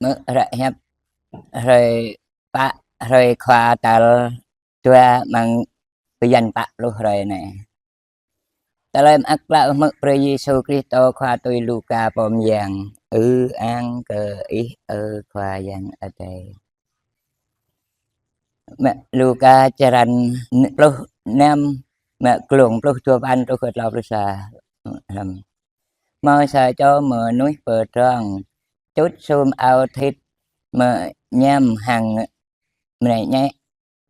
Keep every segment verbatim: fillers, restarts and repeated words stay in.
Mơ̆ng hră hiăp hrơi pă, hrơi khua tal dua amăng bơyan pă pluh hrơi anai. Tơlơi mơak klă mơ̆ng Pơrơi Yêsu Krist Khua tui Luka pô mơyang. Ư-ang kơ Ih, ơ Khua Yang Adai. Mă Luka črăn pluh năm, mă glông pluh dua păn truh kơ klâo pluh sa. Hmâo sa čô mơnuih pơdrŏng, čut sum ao thit, mơñam hăng mơnĕ ñĕ,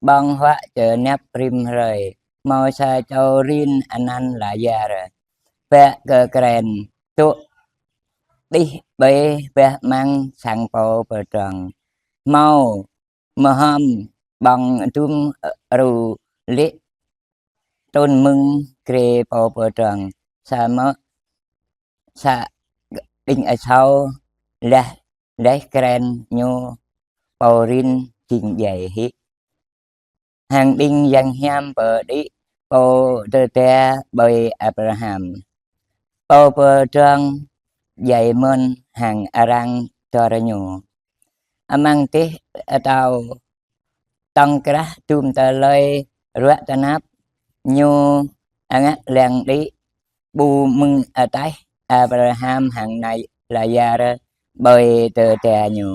ƀơ̆ng huă čơnap rĭm hrơi. Hmâo sa čô rin anăn Lazar, bă kơ kren, dŏ đih ƀơi bah amăng sang pô pơdrŏng. Hmâo mơhom ƀơ̆ng dŭm rơlĭ trŭn mơ̆ng grê pô pơdrŏng, samơ̆ sa ƀing asâo laih, laih kren ñu pô rin jing djai hĭ. Hăng ƀing yang hiam pơđĭ pô tơda ƀơi Abraham. Pô pơdrŏng djai mơ̆n hăng arăng dor ñu. Amăng dêh atâo tŏng krah dŭm tơlơi ruă tơnap, ñu angak lăng đĭ ƀu mơ̆ng ataih Abraham hăng Lazar ƀơi tơda ñu.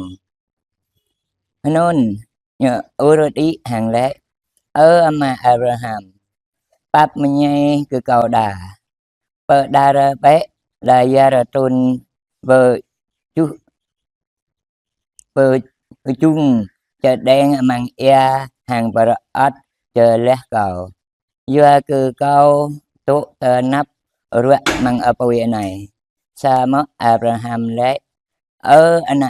Hơnŭn ñu ur đĭ hăng laĭ: Ơ ama Abraham, pap mơñai kơ kâo đa, pơđar bĕ Lazar trŭn pơčŭh, pơčŭng čơđeng amăng ia hăng pơrơŏt čơlah kâo, yua kơ kâo dŏ tơnap ruă amăng apui anai. Samơ̆ Abraham laĭ: Ơ ană,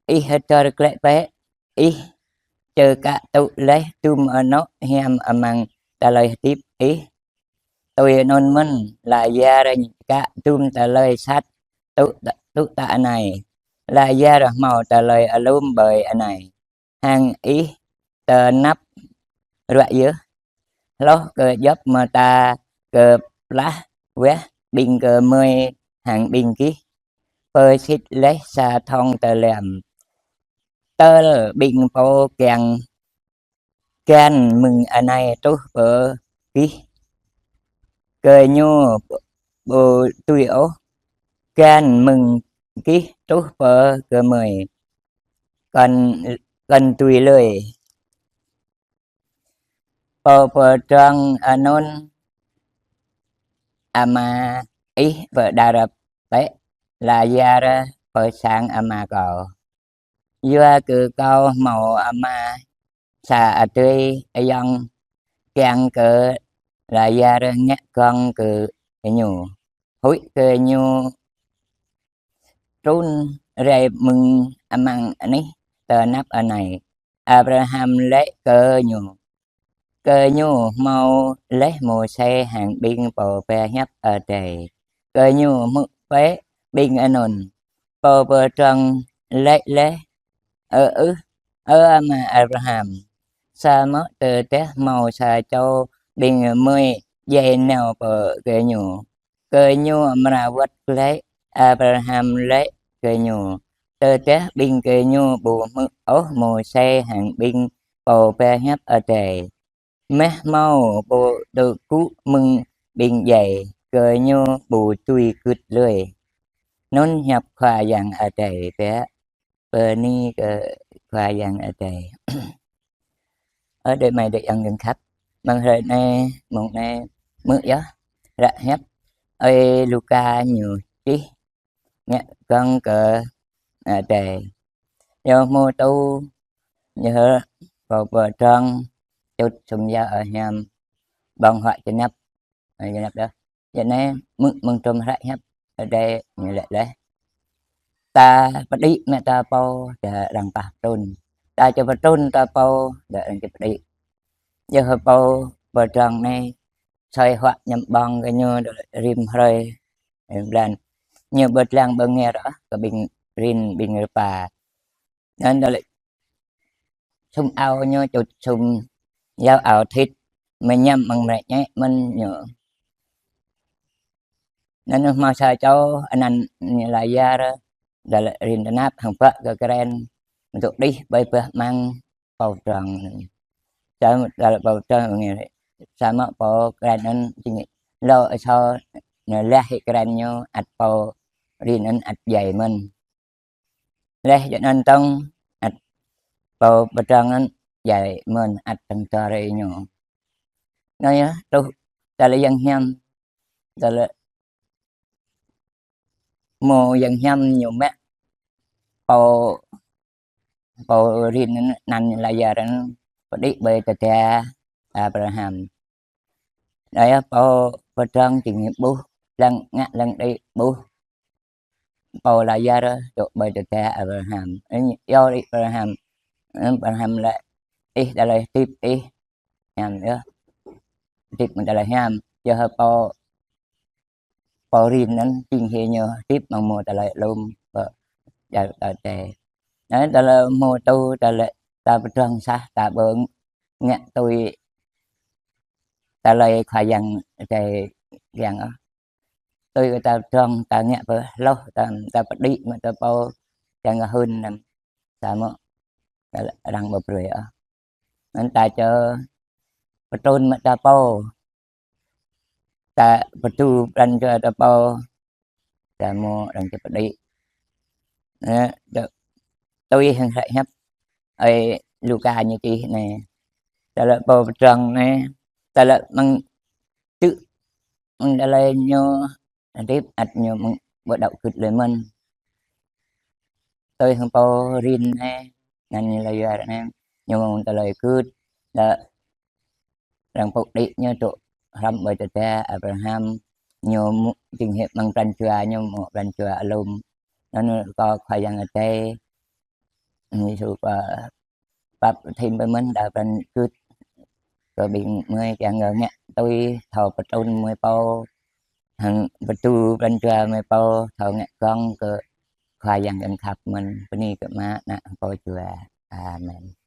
ih hơdơr glaĭ bĕ, ih čơkă tŭ laih dŭm anŏ hiam amăng tơlơi hơdip ih. Tui anŭn mơ̆n, Lazar čơkă dŭm tơlơi sat tŭ, tŭ tă anai. Lazar hmâo tơlơi alum ƀơi anai, hăng ih tơnap ruă yơh. Hloh kơ djŏp mơta kơplah wah ƀing gơmơi hăng ƀing gih, pơsit laih sa thŏng tơlăm. Tơl ƀing pô kiăng găn mơ̆ng anai truh pơ gih, gơñu ƀu dưi ôh. Găn mơ̆ng gih truh pơ gơmơi, kŏn, kŏn dưi lơi. Pô pơdrŏng anŭn: Ama ih pơđar bĕ Lazar pơ sang ama kâo. Yua kơ kâo hmâo ama sa adơi ayŏng, kiăng kơ Lazar ngă gơ̆ng kơ ñu, huĭ kơ ñu trŭn rai mơ̆ng amăng anih tơnap anai. Abraham laĭ kơ ñu: Gơñu hmâo laih Môsê hăng ƀing pô pơhiăp Adai, gơñu hmư̆ bĕ ƀing anŭn. Pô pơdrŏng laĭ laih: Ơ ưh, ơ ama Abraham, samơ̆ tơdah hmâo sa čô ƀing gơmơi djai nao pơ gơñu, gơñu amra wơ̆t glaĭ. Abraham laĭ kơ ñu: Tơdah ƀing gơñu ƀu hmư̆ ôh Môsê hăng ƀing pô pơhiăp Adai, mơ̆ hmâo pô tơgŭ mơ̆ng ƀing djai, gơñu ƀu dưi gưt lơi. Anŭn hiăp Khua Yang Adai pĕ. Bơni kơ Khua Yang Adai. Ơ adơi amai adơi ayŏng kiăng khăp, amăng hrơi anai, mông anai, hmư̆ yơh hră hiăp ơi Luka ñu čih ngă gơ̆ng kơ Adai. Yua mơ̆ tŭ, yua pô pơdrŏng čut sum ao hiam, ƀơ̆ng huă čơnap, čơnap đah. Yua anai mơ̆ng, mơ̆ng trŭm hră hiăp Adai ñu laĭ laih: Ta pơđĭ mă ta pô, ta arăng pah pơtrŭn. Ta či pơtrŭn ta pô, ta arăng či pơđĭ. Yua pô pơdrŏng anai soi huă ñăm ƀơ̆ng gơñu rĭm hrơi, rĭm blan. Ñu ƀu lăng ƀơ̆ng ngă ră kơ ƀing rin ƀing rơpa. Anŭn tơlơi sum ao ñu čut sum ao ao thit, mơñam mơ̆ng mơnĕ ñĕ mơ̆n ñu. Anŭn hmâo sa čô anăn ñu Lazar, Dal rin tơnap hăng pă kơ kren, mơtŭ đih ƀơi pơh măng pô pơdrŏng. Samơ̆ dal pô pơdrŏng ngă, samơ̆ pô kren anŭn jing lŏ asâo nao laih hĭ kren ñu ăt pô rin anŭn ăt djai mơ̆n. Laih djơ̆ anŭn tŏng ăt pô pơdrŏng anŭn djai mơ̆n ăt tŏng tơrơi ñu. Anai yơh, truh dal yang hiam, dal mơ̆ yang hiam ñu mă pô, pô rin anŭn, anăn Lazar anŭn pơđĭ ƀơi tơda Abraham. Anai yơh, pô pơdrŏng jing ƀuh, lăng ngă lăng đĭ ƀuh pô Lazar dŏ ƀơi tơda Abraham. Ơ, yua đĭ Abraham. Ơ, Abraham laĭ: Ih tơlơi hơdip ih hiam yơh. Hơdip mơ̆ng tơlơi hiam. Yơh pô, pô rin anŭn jing hĭ ñu hơdip mơ̆ng mơ̆ tơlơi lŏm pơ djai tơdơi. Anai tơlơi mơ̆ tŭ tơlơi ta pơdrŏng sah, ta ƀu ngă tui tơlơi Khua Yang Adai kiăng ôh. Tui kơ ta pơdrŏng, ta ngă pơhloh, ta, ta pơđĭ mă ta pô, kiăng kơ hŭn anăm, samơ̆ ta arăng ƀu brơi ôh. Anŭn ta čơ pơtrŭn mă ta pô, ta pơtŭ pran jua ta pô, samơ̆ arăng či pơđĭ. Ơ, tui hăng hră hiăp ơi Luka ñu čih anai. Tơlơi pô pơdrŏng anai, tơlơi mơ̆ng tŭ, mơ̆ng tơlơi ñu hơdip ăt ñu mơ̆ng ƀu đaŏ gưt lơi mơ̆n. Tui hăng pô rin anai, anăn Lazar anai, ñu mơ̆ng tơlơi gưt, đa arăng pơđĭ ñu dŏ hrŏm ƀơi tơda Abraham, ñu mơ̆ jing hĭ mơ̆ng pran jua, ñu mơ̆ pran jua alum. Anŭn kơ Khua Yang Adai, Yêsu pap, pap thim ƀơi mơ̆n đa pran gưt kơ ƀing gơmơi kiăng kơ ngă tui thâo pơtrŭn mơ̆ng pô, hăng pơtŭ pran jua mơ̆ng pô, thâo ngă gơ̆ng kơ Khua Yang kiăng khăp mơ̆n. Bơni kơ Ama, Ană, Pô Jua. Amen.